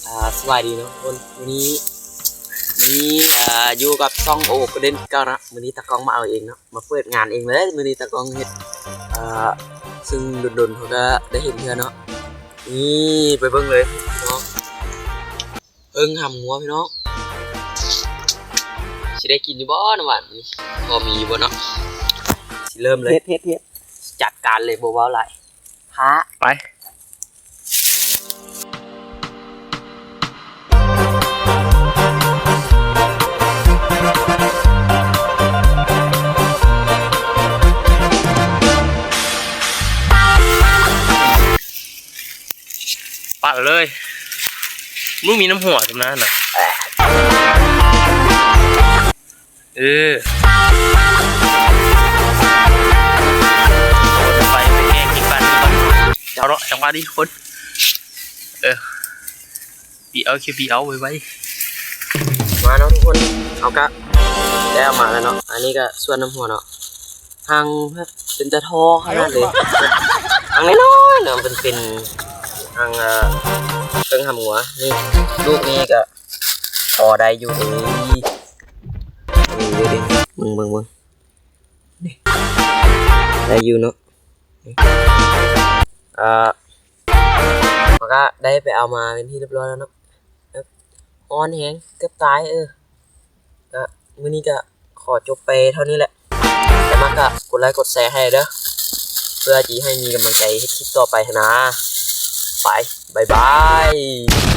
ອ່າ ສະບາຍດີເນາະທຸກຄົນ, ມື້ນີ້ມີ ອ່າ ຢູ່ກັບຊ່ອງໂອໂອໂກເດ້ນຄືເກົ່າເນາະ. ມື້ນີ້ຕາກ້ອງມາເອົາເອງເນາະ, ມາເປີດງານເອງເລີຍ. ມື້ນີ້ຕາກ້ອງເຮັດ ອ່າ ຊຶ່ງດົນໆເຮົາກະໄດ້ເຫັນເທື່ອເນາະ. ນີ້ ໄປເບິ່ງເລີຍພີ່ນ້ອງ, ເຜິ້ງຫຳງົວພີ່ນ້ອງ. ຊິໄດ້ກິນຢູ່ບໍ່ນ້ຳຫວານມື້ນີ້? ພໍມີຢູ່ບໍ່ເນາະ? ຊິເລີ່ມເລີຍ. ເຮັດ ເຮັດ ເຮັດ. ຈັດການເລີຍ ບໍ່ເວົ້າຫຼາຍ. ພາ ໄປ ປາດເລີຍ. ບໍ່ມີນ້ຳຫົວຈຳນັ້ນນະ. ເອີ ໄປ ໄປແກ້ກິນບ້ານກ່ອນ. ເຈົ້າເນາະ ຈັງຫວະນີ້ທຸກຄົນ. ເອີ ບີເອົາ ຄິວບີເອົາ ໄວໆ. ມາເນາະທຸກຄົນ, ເຮົາກະໄດ້ເອົາມາແລ້ວເນາະ. ອັນນີ້ກະສ່ວນນ້ຳຫົວເນາະ, ຫາງແບບເປັນຕາທໍ້ຂະໜາດເລີຍ, ຫາງນ້ອຍໆເນາະ. ເປັນ ເປັນຫາງ ເອີ ເຄິ່ງຫຳງົວ. ນີ້ ລູກນີ້ກະ ພໍໄດ້ຢູ່ເດ ນີ້ເດ້ ເບິ່ງ ເບິ່ງ ເບິ່ງ ນີ້ ໄດ້ຢູ່ເນາະ. ເອີ ເຮົາກະໄດ້ໄປເອົາມາເປັນທີ່ຮຽບຮ້ອຍແລ້ວເນາະ. ແບບຮ້ອນແຮງ ເກືອບຕາຍ. ເອີ ກະ ມື້ນີ້ກະ ຂໍຈົບໄປເທົ່ານີ້ແຫຼະ. ໃຜມັກກະກົດໄລກົດແຊໃຫ້ເດີ ເພື່ອທີ່ໃຫ້ມີກຳລັງໃຈເຮັດຄລິບຕໍ່ໄປຫັ້ນນາ. ໄປ ບາຍບາຍ.